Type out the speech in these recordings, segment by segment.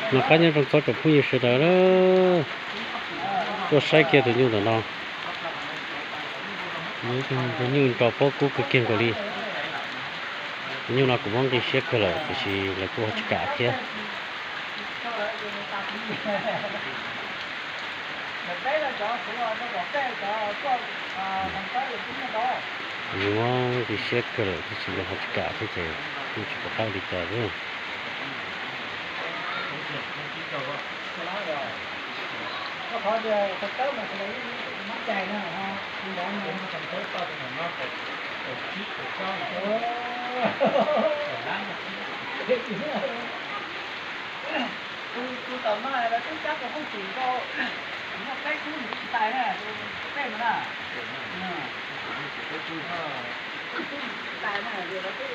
Noj qab nyob zoo txog tsoom phooj ywg sawv daws, tuaj saib kiag tus nyuj ntawm no. Tus nyuj nrog pob kub kawg kiag nkaus li. Tus nyuj no kuv muab nqi siab kawg lawm tiam sis lawv kuj ho tsis kam thiab. Kuv muab nqi siab kawg lawm tiam sis lawv ho tsis kam thiab ces kuj tsis pom qab ua li cas thiab. Tus tau no los twb cab tus hoob tim rau, noj peb kub nws tsis tais na, tus tej no na. Kub nws tsis tais na, ces lawv twb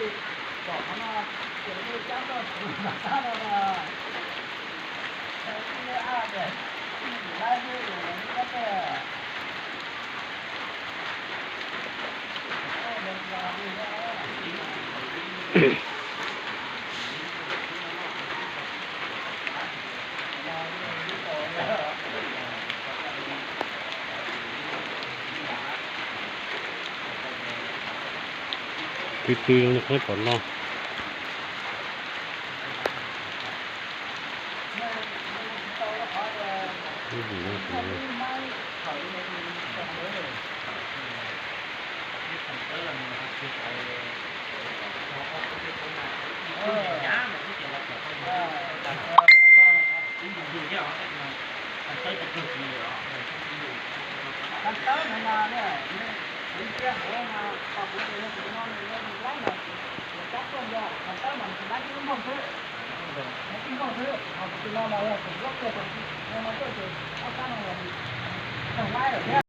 pom qhov no, ces lawv twb cab tuaj tus no sab no na. Tw tw zoo li qhov pom no.